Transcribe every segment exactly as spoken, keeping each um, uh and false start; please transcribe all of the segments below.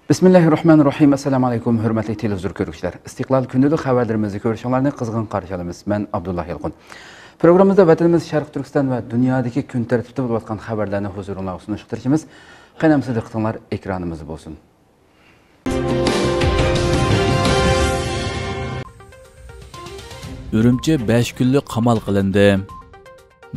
بىسمىللاھىررەھمانىررەھىم. ئەسسالامۇ ئەلەيكۇم، ھۆرمەتلىك تېلېۋىزور كۆرگۈچىلەر. ئىستىقلال كۈندىلىك خەۋەرلىرىمىزنى كۆرۈشۈڭلارنى قىزغىن قارشى ئالىمىز. مەن ئابدۇللا يالقۇن. پروگراممىمىزدا ۋەتىنىمىز شەرقىي تۈركىستان ۋە دۇنيادىكى كۈن تەرتىپتە بولۇۋاتقان خەۋەرلەرنى ھۇزۇرۇڭلارغا سۇنۇشقا تىرىشىمىز. قېنى ئەمىسە دىققىتىڭلار ئېكرانىمىزدا بولسۇن. ئۈرۈمچى بەش كۈنلۈك قامال قىلىندى.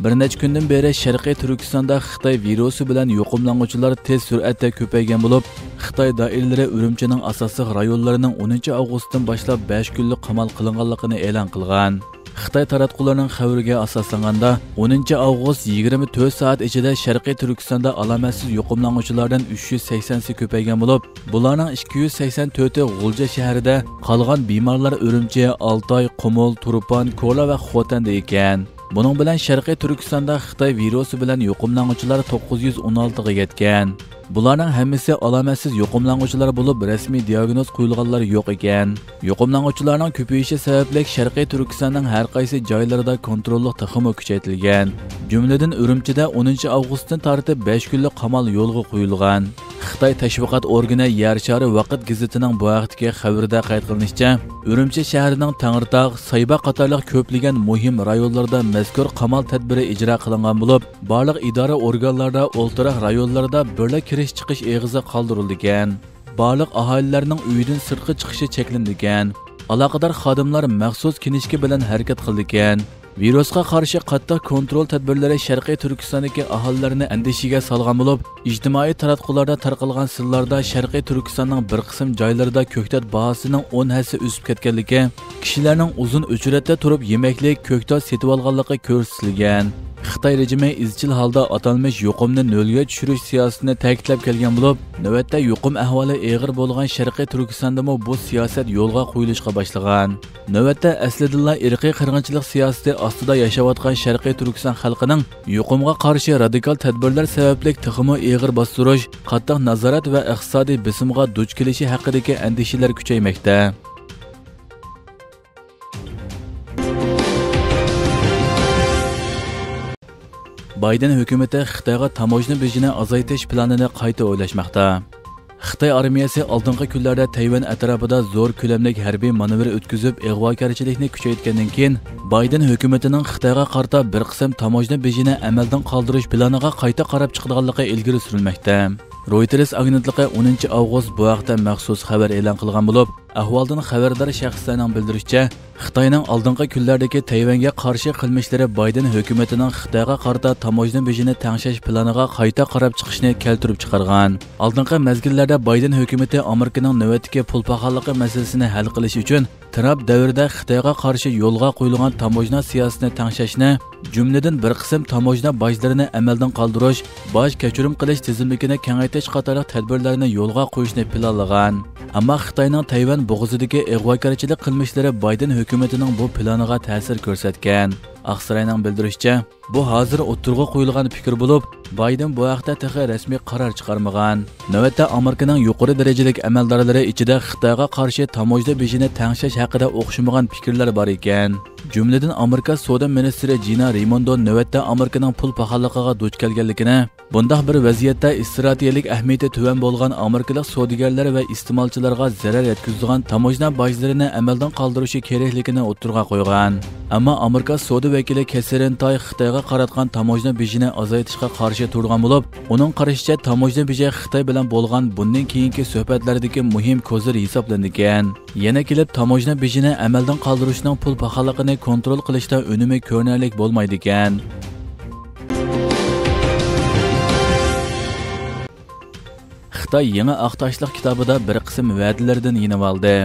بىر نەچچە كۈندىن بېرى شەرقىي تۈركىستاندا خىتاي ۋىرۇسى بىلەن يۇقۇملانغۇچىلار تېز سۈرئەتتە كۆپەيگەن بولۇپ، خىتاي دائىرىلىرى ئۈرۈمچىنىڭ ئاساسلىق رايونلىرىنىڭ ئونىنچى ئاۋغۇستتىن باشلاپ بەش كۈنلۈك قامال قىلىنغانلىقىنى ئېلان قىلغان. خىتاي تاراتقۇلىرىنىڭ خەۋىرىگە ئاساسلانغاندا، ئونىنچى ئاۋغۇست يىگىرمە تۆت سائەت ئىچىدە شەرقىي تۈركىستاندا ئالامەتسىز يۇقۇملانغۇچىلاردىن ئۈچ يۈز سەكسەنسى كۆپەيگەن بولۇپ، بۇلارنىڭ ئىككى يۈز سەكسەن تۆتى غۇلجا شەھىرىدە، قالغان بىمارلار ئۈرۈمچى، ئالتاي، قۇمۇل، تۇرپان، كولا ۋە خوتەندە ئىكەن. بۇنىڭ بىلەن شەرقىي تۈركىستاندا خىتاي ۋىرۇسى بىلەن يۇقۇملانغۇچىلار توققۇز يۈز ئون ئالتىغا يەتكەن. بۇلارنىڭ ھەممىسى ئالامەتسىز يۇقۇملانغۇچىلار بولۇپ، رەسمىي دىياگنوز قويۇلغانلار يوق ئىكەن. يۇقۇملانغۇچىلارنىڭ كۆپىيىشى سەۋەبلىك شەرقىي تۈركىستاننىڭ ھەر قايسى جايلىرىدا كونتروللۇق تېخىمۇ كۈچەيتىلگەن. جۈملىدىن ئۈرۈمچىدە ئونىنچى ئاۋغۇستتىن تارتىپ بەش كۈنلۈك قامال يولغا قويۇلغان. خىتاي تەشۋىقات ئورگىنى يەر شارى ۋاقىت گېزىتىنىڭ بۇ ھەقتىكى خەۋىرىدە قەيت قىلىنىشىچە، ئۈرۈمچى شەھىرىنىڭ تەڭرىتاغ، سايباغ قاتارلىق كۆپلىگەن مۇھىم رايونلىرىدا مەزكۇر قامال تەدبىرى ئىجرا قىلىنغان بولۇپ، بارلىق ئىدارە ئورگانلاردا ئولتۇراق رايونلىرىدا بىرلا كىرىش چىقىش ئېغىزى قالدۇرۇلىدىكەن. بارلىق ئاھالىلەرنىڭ ئۆيىدىن سىرتقا چىقىشى چەكلىنىدىكەن. ئالاقىدار خادىملار مەخسۇس كىنىشكا بىلەن ھەرىكەت قىلىدىكەن. ۋىرۇسقا قارشى قاتتىق كونترول تەدبىرلىرى شەرقىي تۈركىستاندىكى ئاھالىلەرنى ئەندىشىگە سالغان بولۇپ، ئىجتىمائىي تاراتقۇلاردا تارقالغان سىنلاردا شەرقىي تۈركىستاننىڭ بىر قىسىم جايلىرىدا كۆكتات باھاسىنىڭ ئون ھەسسە ئۆسۈپ كەتكەنلىكى، كىشىلەرنىڭ ئۇزۇن ئۆچرەتتە تۇرۇپ يېمەكلىك، كۆكتات سېتىۋالغانلىقى كۆرسىتىلگەن. خىتاي رېجىمى ئىزچىل ھالدا ئاتالمىش يۇقۇمنى نۆلگە چۈشۈرۈش سىياسىتىنى تەكىتلەپ كەلگەن بولۇپ، نۆۋەتتە يۇقۇم ئەھۋالى ئېغىر بولغان شەرقىي تۈركىستاندىمۇ بۇ سىياسەت يولغا قويۇلۇشقا باشلىغان. نۆۋەتتە ئەسلىدىنلا ئىرقىي قىرغىنچىلىق سىياسىتى ئاستىدا ياشاۋاتقان شەرقىي تۈركىستان خەلقىنىڭ يۇقۇمغا قارشى رادىكال تەدبىرلەر سەۋەبلىك تېخىمۇ ئېغىر باستۇرۇش، قاتتىق نازارەت ۋە ئىقتىسادىي بېسىمغا دۇچ كېلىشى ھەققىدىكى ئەندىشىلەر كۈچەيمەكتە. بايدېن ھۆكۈمىتى خىتايغا تاموژنا بېجىنى ئازايتىش پىلانىنى قايتا ئويلاشماقتا. خىتاي ئارمىيەسى ئالدىنقى كۈنلەردە تەيۋەن ئەتراپىدا زور كۆلەملىك ھەربىي مانېۋىر ئۆتكۈزۈپ، ئىغۋاكارچىلىكنى كۈچەيتكەندىن كېيىن، بايدېن ھۆكۈمىتىنىڭ خىتايغا قارىتا بىر قىسىم تاموژنا بېجىنى ئەمەلدىن قالدۇرۇش پىلانىغا قايتا قاراپ چىقىدىغانلىقى ئىلگىرى سۈرۈلمەكتە. رويتېرس ئاگېنتلىقى ئونىنچى ئاۋغۇست بۇ ھەقتە مەخسۇس خەۋەر ئېلان قىلغان بولۇپ، ئەھۋالدىن خەۋەردار شەخسلەرنىڭ بىلدۈرۈشىچە، خىتاينىڭ ئالدىنقى كۈنلەردىكى تەيۋەنگە قارشى قىلمىشلىرى بايدېن ھۆكۈمىتىنىڭ خىتايغا قارىتا تاموژنا بېجىنى تەڭشەش پىلانىغا قايتا قاراپ چىقىشنى كەلتۈرۈپ چىقارغان. ئالدىنقى مەزگىللەردە بايدېن ھۆكۈمىتى ئامېرىكىنىڭ نۆۋەتتىكى پۇل پاخاللىقى مەسىلىسىنى ھەل قىلىش ئۈچۈن، ترامپ دەۋرىدە خىتايغا قارشى يولغا قويۇلغان تاموژنا سىياسىتىنى تەڭشەشنى، جۈملىدىن بىر قىسىم تاموژنا باجلىرىنى ئەمەلدىن قالدۇرۇش، باج كەچۈرۈم قىلىش تىزىملىكىنى كېڭەيتىش قاتارلىق تەدبىرلەرنى يولغا قويۇشنى پىلانلىغان. ئەمما خىتاينىڭ تەيۋەن بوغۇزىدىكى ئىغۋاكارچىلىق قىلمىشلىرى بايدېن ھۆكۈمىتىنىڭ بۇ پىلانىغا تەسىر كۆرسەتكەن. ئاقساراينىڭ بىلدۈرۈشىچە، بۇ ھازىر ئوتتۇرىغا قويۇلغان پىكىر بولۇپ، بايدېن بۇ ھەقتە تېخى رەسمىي قارار چىقارمىغان. نۆۋەتتە ئامېرىكىنىڭ يۇقىرى دەرىجىلىك ئەمەلدارلىرى ئىچىدە خىتايغا قارشى تاموژنا بېجىنى تەڭشەش ھەققىدە ئوخشىمىغان پىكىرلەر بار ئىكەن. جۈملىدىن ئامېرىكا سودا مىنىستىرى جىنا رېيموندو نۆۋەتتە ئامېرىكىنىڭ پۇل پاخاللىقىغا دۇچ كەلگەنلىكىنى، بۇنداق بىر ۋەزىيەتتە ئىستراتېگىيەلىك ئەھمىيىتى تۆۋەن بولغان ئامېرىكىلىق سودىگەرلەر ۋە ئىستېمالچىلارغا زەرەر يەتكۈزىدىغان تاموژنا باجلىرىنى ئەمەلدىن قالدۇرۇشى كېرەكلىكىنى ئوتتۇرىغا قويغان. ئەمما ئامېرىكا سودا ۋەكىلى كەسرىن تاي خىتايغا قاراتقان تاموژنا بېجىنى ئازايتىشقا قارشى تۇرغان بولۇپ، ئۇنىڭ قارىشىچە، تاموژنا بېجى خىتاي بىلەن بولغان بۇندىن كېيىنكى سۆھبەتلەردىكى مۇھىم كوزىر ھېسابلىنىدىكەن. يەنە كېلىپ تاموژنا بېجىنى ئەمەلدىن قالدۇرۇشنىڭ پۇل پاخاللىقىنى كونترول قىلىشتا ئۈنۈمى كۆرۈنەرلىك بولمايدىكەن. خىتاي يېڭى ئاق تاشلىق كىتابىدا بىر قىسىم ۋەدىلىرىدىن يېنىۋالدى.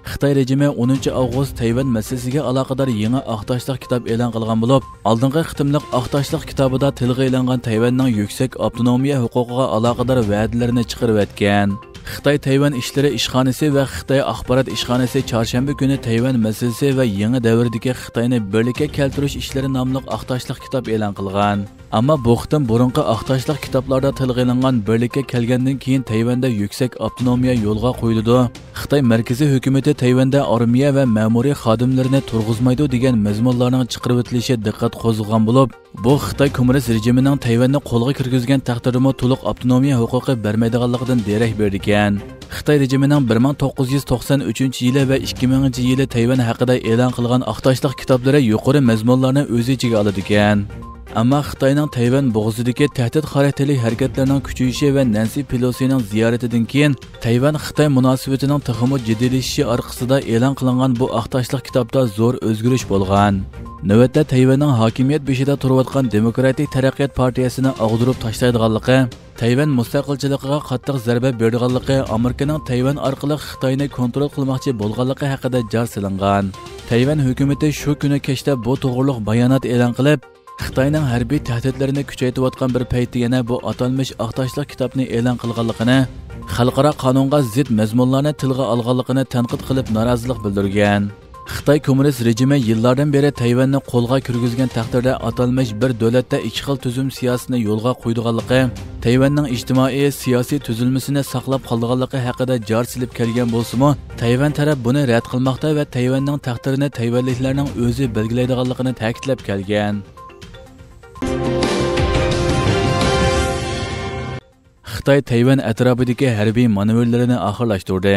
خىتاي رېجىمى ئونىنچى ئاۋغۇست تەيۋەن مەسىلىسىگە ئالاقىدار يېڭى ئاق تاشلىق كىتاب ئېلان قىلغان بولۇپ، ئالدىنقى قېتىملىق ئاق تاشلىق كىتابىدا تىلغا ئېلىنغان تەيۋەننىڭ يۈكسەك ئاپتونومىيە ھوقۇقىغا ئالاقىدار ۋەدىلىرىنى چىقىرىۋەتكەن. خىتاي تەيۋەن ئىشلىرى ئىشخانىسى ۋە خىتاي ئاخبارات ئىشخانىسى چارشەنبە كۈنى تەيۋەن مەسىلىسى ۋە يېڭى دەۋردىكى خىتاينى بىرلىككە كەلتۈرۈش ئىشلىرى ناملىق ئاق تاشلىق كىتاب ئېلان قىلغان. ئەمما بۇ قېتىم بۇرۇنقى ئاق تاشلىق كىتابلاردا تىلغا ئېلىنغان بىرلىككە كەلگەندىن كېيىن تەيۋەندە يۈكسەك ئاپتونومىيە يولغا قويۇلىدۇ. خىتاي مەركىزىي ھۆكۈمىتى تەيۋەندە ئارمىيە ۋە مەمۇرىي خادىملىرىنى تۇرغۇزمايدۇ دېگەن مەزمۇنلارنىڭ چىقىرىۋېتىلىشى دىققەت قوزغىغان بولۇپ، بۇ خىتاي كوممۇنىست رېجىمىنىڭ تەيۋەننى قولغا كىرگۈزگەن تەقدىردىمۇ تولۇق ئاپتونومىيە ھوقۇقى بەرمەيدىغانلىقىدىن دېرەك بېرىدىكەن. خىتاي رېجىمىنىڭ بىر مىڭ توققۇز يۈز توقسان ئۈچىنچى يىلى ۋە ئىككى مىڭىنچى يىلى تەيۋەن ھەققىدە ئېلان قىلغان ئاق تاشلىق كىتابلىرى يۇقىرى مەزمۇنلارنى ئۆز ئىچىگە ئالىدىكەن. ئەمما خىتاينىڭ تەيۋەن بوغۇزىدىكى تەھدىت خاراكتېرلىك ھەرىكەتلەرنىڭ كۈچىيىشى ۋە نەنسى پېلوسىنىڭ زىيارىتىدىن كېيىن تەيۋەن خىتاي مۇناسىۋىتىنىڭ تېخىمۇ جىددىيلىشىشى ئارقىسىدا ئېلان قىلىنغان بۇ ئاق تاشلىق كىتابتا زور ئۆزگىرىش بولغان. نۆۋەتتە تەيۋەننىڭ ھاكىمىيەت بېشىدا تۇرۇۋاتقان دېموكراتىك تەرەققىيات پارتىيەسىنى ئاغدۇرۇپ تاشلايدىغانلىقى، تەيۋەن مۇستەقىلچىلىقىغا قاتتىق زەربە بېرىدىغانلىقى، ئامېرىكىنىڭ تەيۋەن ئارقىلىق خىتاينى كونترول قىلماقچى بولغانلىقى ھەققىدە جار سېلىنغان. تەيۋەن ھۆكۈمىتى شۇ كۈنى كەچتە بۇ توغرۇلۇق بايانات ئېلان قىلىپ، خىتاينىڭ ھەربىي تەھدىتلىرىنى كۈچەيتىۋاتقان بىر پەيتتە يەنە بۇ ئاتالمىش ئاق تاشلىق كىتابنى ئېلان قىلغانلىقىنى، خەلقئارا قانۇنغا زىت مەزمۇنلارنى تىلغا ئالغانلىقىنى تەنقىد قىلىپ نارازىلىق بىلدۈرگەن. خىتاي كوممۇنىست رېجىمى يىللاردىن بېرى تەيۋەننى قولغا كىرگۈزگەن تەقدىردە ئاتالمىش بىر دۆلەتتە ئىككى خىل تۈزۈم سىياسىتىنى يولغا قويىدىغانلىقى، تەيۋەننىڭ ئىجتىمائىي، سىياسىي تۈزۈلمىسىنى ساقلاپ قالىدىغانلىقى ھەققىدە جار سېلىپ كەلگەن بولسىمۇ، تەيۋەن تەرەپ بۇنى رەت قىلماقتا ۋە تەيۋەننىڭ تەقدىرىنى تەيۋەنلىكلەرنىڭ ئۆزى بەلگىلەيدىغانلىقىنى تەكىتلەپ كەلگەن. خىتاي تەيۋەن ئەتراپىدىكى ھەربىي مانېۋىرلىرىنى ئاخىرلاشتۇردى.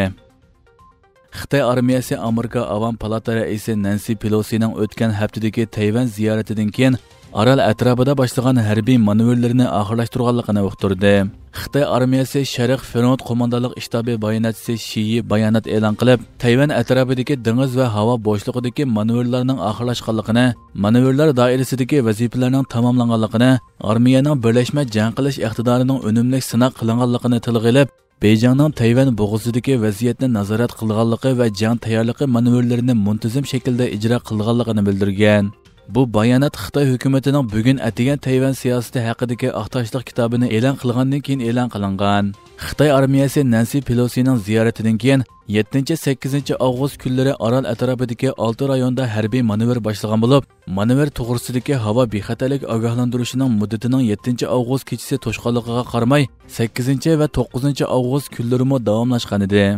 خىتاي ئارمىيەسى ئامېرىكا ئاۋام پالاتا رەئىسى نەنسى پېلوسىنىڭ ئۆتكەن ھەپتىدىكى تەيۋەن زىيارىتىدىن كېيىن ئارال ئەتراپىدا باشلىغان ھەربىي مانېۋىرلىرىنى ئاخىرلاشتۇرغانلىقىنى ئۇقتۇردى. خىتاي ئارمىيەسى شەرق فرونت قوماندانلىق شتابى باياناتچىسى شىيى بايانات ئېلان قىلىپ، تەيۋەن ئەتراپىدىكى دېڭىز ۋە ھاۋا بوشلۇقىدىكى مانېۋىرلارنىڭ ئاخىرلاشقانلىقىنى، مانېۋىرلار دائىرىسىدىكى ۋەزىپىلەرنىڭ تاماملانغانلىقىنى، ئارمىيەنىڭ بىرلەشمە جەڭ قىلىش ئىقتىدارىنىڭ ئۈنۈملۈك سىناق قىلىنغانلىقىنى تىلغا ئېلىپ، بېيجىڭنىڭ تەيۋەن بوغۇزىدىكى ۋەزىيەتنى نازارەت قىلىدىغانلىقى ۋە جەڭ تەييارلىقى مانېۋىرلىرىنى مۇنتىزىم شەكىلدە ئىجرا قىلىدىغانلىقىنى بىلدۈرگەن. بۇ بايانات خىتاي ھۆكۈمىتىنىڭ بۈگۈن ئەتىگەن تەيۋەن سىياسىتى ھەققىدىكى ئاق تاشلىق كىتابىنى ئېلان قىلغاندىن كېيىن ئېلان قىلىنغان. خىتاي ئارمىيەسى نەنسى پېلوسىنىڭ زىيارىتىدىن كېيىن يەتتىنچى، سەككىزىنچى ئاۋغۇست كۈنلىرى ئارال ئەتراپىدىكى ئالتە رايوندا ھەربىي مانېۋىر باشلىغان بولۇپ، مانېۋىر توغرىسىدىكى ھاۋا بىخەتەرلىك ئاگاھلاندۇرۇشىنىڭ مۇددىتىنىڭ يەتتىنچى ئاۋغۇست كېچىسى توشقانلىقىغا قارىماي، سەككىزىنچى ۋە توققۇزىنچى ئاۋغۇست كۈنلىرىمۇ داۋاملاشقانىدى.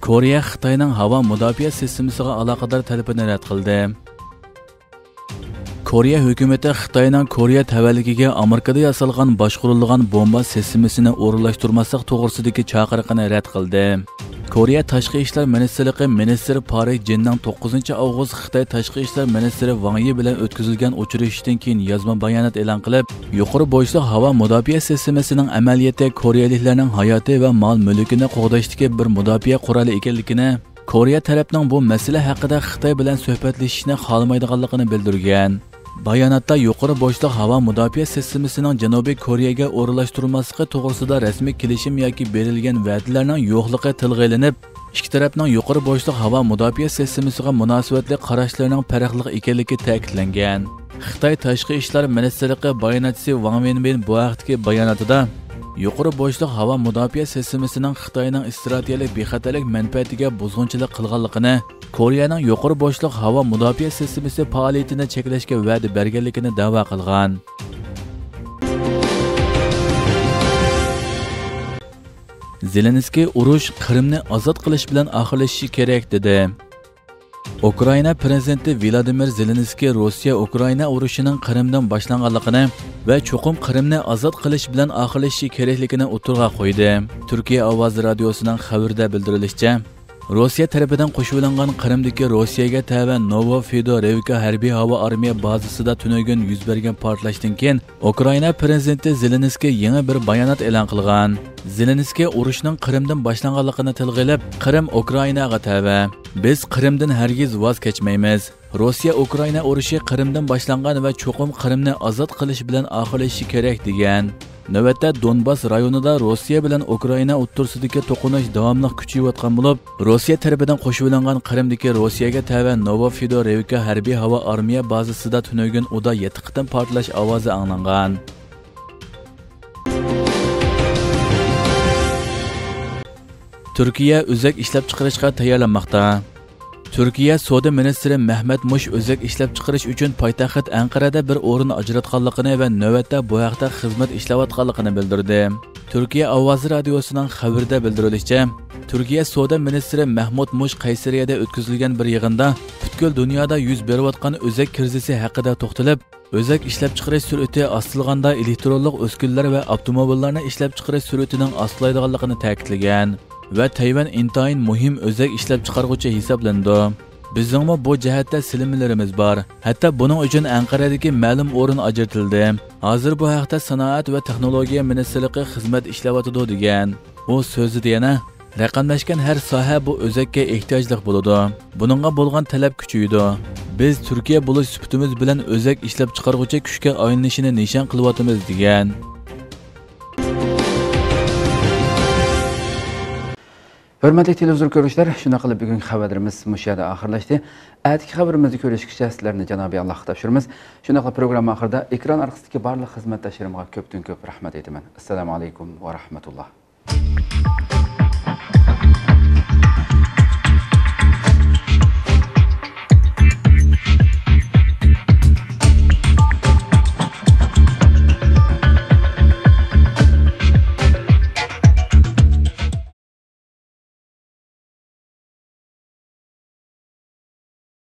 كورېيە خىتاينىڭ ھاۋا مۇداپىئە سىستېمىسىغا ئالاقىدار تەلىپىنى رەت قىلدى. كورېيە ھۆكۈمىتى خىتاينىڭ كورېيە تەۋەلىكىگە ئامېرىكىدا ياسالغان باشقۇرۇلىدىغان بومبا سىستېمىسىنى ئورۇنلاشتۇرماسلىق توغرىسىدىكى چاقىرىقىنى رەت قىلدى. كورېيە تاشقى ئىشلار مىنىستىرلىقى مىنىستىرى پارك جىننىڭ توققۇزىنچى ئاۋغۇست خىتاي تاشقى ئىشلار مىنىستىرى ۋاڭ يى بىلەن ئۆتكۈزۈلگەن ئۇچرىشىشتىن كېيىن يازما بايانات ئېلان قىلىپ، يۇقىرى بوشلۇق ھاۋا مۇداپىئە سىستېمىسىنىڭ ئەمەلىيەتتە كورېيەلىكلەرنىڭ ھاياتى ۋە مال-مۈلكىنى قوغداشتىكى بىر مۇداپىئە قورالى ئىكەنلىكىنى، كورېيە تەرەپنىڭ بۇ مەسىلە ھەققىدە خىتاي بىلەن سۆھبەتلىشىشنى خالىمايدىغانلىقىنى بىلدۈرگەن. باياناتتا يۇقىرى بوشلۇق ھاۋا مۇداپىئە سىستېمىسىنىڭ جەنۇبىي كورېيەگە ئورۇنلاشتۇرۇلماسلىقى توغرىسىدا رەسمىي كېلىشىم ياكى بېرىلگەن ۋەدىلەرنىڭ يوقلۇقى تىلغا ئېلىنىپ، ئىككى تەرەپنىڭ يۇقىرى بوشلۇق ھاۋا مۇداپىئە سىستېمىسىغا مۇناسىۋەتلىك قاراشلىرىنىڭ پەرقلىق ئىكەنلىكى تەكىتلەنگەن. خىتاي تاشقى ئىشلار مىنىستىرلىقى باياناتچىسى ۋاڭ ۋېنبىن بۇ ھەقتىكى باياناتىدا، يۇقىرى بوشلۇق ھاۋا مۇداپىئە سىستېمىسىنىڭ خىتاينىڭ ئىستراتېگىيەلىك بىخەتەرلىك مەنپەئەتىگە بۇزغۇنچىلىق قىلغانلىقىنى، كورېيەنىڭ يۇقىرى بوشلۇق ھاۋا مۇداپىئە سىستېمىسى پائالىيىتىنى چەكلەشكە ۋەدە بەرگەنلىكىنى دەۋا قىلغان. زېلېنسكىي ئۇرۇش قىرىمنى ئازاد قىلىش بىلەن ئاخىرلىشىشى كېرەك، دېدى. ئۇكرائىنا پىرېزىدېنتى ۋىلادىمىر زېلېنسكىي روسىيە ئۇكرائىنا ئۇرۇشىنىڭ قىرىمدىن باشلانغانلىقىنى ۋە چوقۇم قىرىمنى ئازاد قىلىش بىلەن ئاخىرلىشىشى كېرەكلىكىنى ئوتتۇرىغا قويدى. تۈركىيە ئاۋازى رادىيوسىنىڭ خەۋىرىدە بىلدۈرۈلۈشىچە، روسىيە تەرىپىدىن قوشۇۋېلىنغان قىرىمدىكى روسىيەگە تەۋە نوۋوفېدورېۋكا ھەربىي ھاۋا ئارمىيە بازىسىدا تۈنۈگۈن يۈز بەرگەن پارتلاشتىن كېيىن، ئۇكرائىنا پىرېزىدېنتى زېلېنسكىي يېڭى بىر بايانات ئېلان قىلغان. زېلېنسكىي ئۇرۇشنىڭ قىرىمدىن باشلانغانلىقىنى تىلغا ئېلىپ، قىرىم ئۇكرائىناغا تەۋە. بىز قىرىمدىن ھەرگىز ۋاز كەچمەيمىز. روسىيە ئۇكرائىنا ئۇرۇشى قىرىمدىن باشلانغان ۋە چوقۇم قىرىمنى ئازاد قىلىش بىلەن ئاخىرلىشىشى كېرەك، دېگەن. نۆۋەتتە دونباس رايونىدا روسىيە بىلەن ئۇكرائىنا ئوتتۇرىسىدىكى توقۇنۇش داۋاملىق كۈچىيىۋاتقان بولۇپ، روسىيە تەرىپىدىن قوشۇۋېلىنغان قىرىمدىكى روسىيەگە تەۋە نوۋوفېدورېۋكا ھەربىي ھاۋا ئارمىيە بازىسىدا تۈنۈگۈن ئۇدا يەتتە قېتىم پارتلاش ئاۋازى ئاڭلانغان. تۈركىيە ئۆزەك ئىشلەپچىقىرىشقا تەييارلانماقتا. تۈركىيە سودا مىنىستىرى مەھمەت مۇش ئۆزەك ئىشلەپچىقىرىش ئۈچۈن پايتەخت ئەنقەرەدە بىر ئورۇن ئاجراتقانلىقىنى ۋە نۆۋەتتە بۇ ھەقتە خىزمەت ئىشلەۋاتقانلىقىنى بىلدۈردى. تۈركىيە ئاۋازى رادىيوسىنىڭ خەۋىرىدە بىلدۈرۈلۈشىچە، تۈركىيە سودا مىنىستىرى مەھمۇت مۇش قەيسەرىيەدە ئۆتكۈزۈلگەن بىر يىغىندا پۈتكۈل دۇنيادا يۈز بېرىۋاتقان ئۆزەك كىرىزىسى ھەققىدە توختىلىپ، ئۆزەك ئىشلەپچىقىرىش سۈرئىتى ئاستىلىغاندا ئېلېكترونلۇق ئۈسكۈنىلەر ۋە ئاپتوموبىللارنى ئىشلەپچىقىرىش سۈرئىتىنىڭ ئاستىلايدىغانلىقىنى تەكىتلىگەن ۋە تەيۋەن ئىنتايىن مۇھىم ئۆزەك ئىشلەپچىقارغۇچى ھېسابلىنىدۇ. بىزنىڭمۇ بۇ جەھەتتە سېلىنمىلىرىمىز بار. ھەتتا بۇنىڭ ئۈچۈن ئەنقەرەدىكى مەلۇم ئورۇن ئاجرىتىلدى. ھازىر بۇ ھەقتە سانائەت ۋە تېخنولوگىيە مىنىستىرلىقى خىزمەت ئىشلەۋاتىدۇ، دېگەن. ئۇ سۆزىدە يەنە، رەقەملەشكەن ھەر ساھە بۇ ئۆزەككە ئېھتىياجلىق بولىدۇ. بۇنىڭغا بولغان تەلەپ كۈچىيىدۇ. بىز تۈركىيە بولۇش سۈپىتىمىز بىلەن ئۆزەك ئىشلەپچىقارغۇچى كۈچكە ئايلىنىشىنى نىشان قىلىۋاتىمىز، دېگەن. ھۆرمەتلىك تېلېۋىزور كۆرۈشلەر، شۇنداق قىلىپ بۈگۈنكى خەۋەرلىرىمىز مۇشۇ يەردە ئاخىرلاشتى. ئەتىكى خەۋىرىمىزدە كۆرۈشكىچە سىلەرنى جانابىي ئاللاھقا تاپشۇرىمىز. شۇنداقلا پروگرامما ئاخىرىدا ئېكران ئارقىسىدىكى بارلىق خىزمەتداشلىرىمغا كۆپتىن كۆپ رەھمەت ئېيتىمەن. ئەسسالامۇ ئەلەيكۇم ۋە رەھمەتۇللا.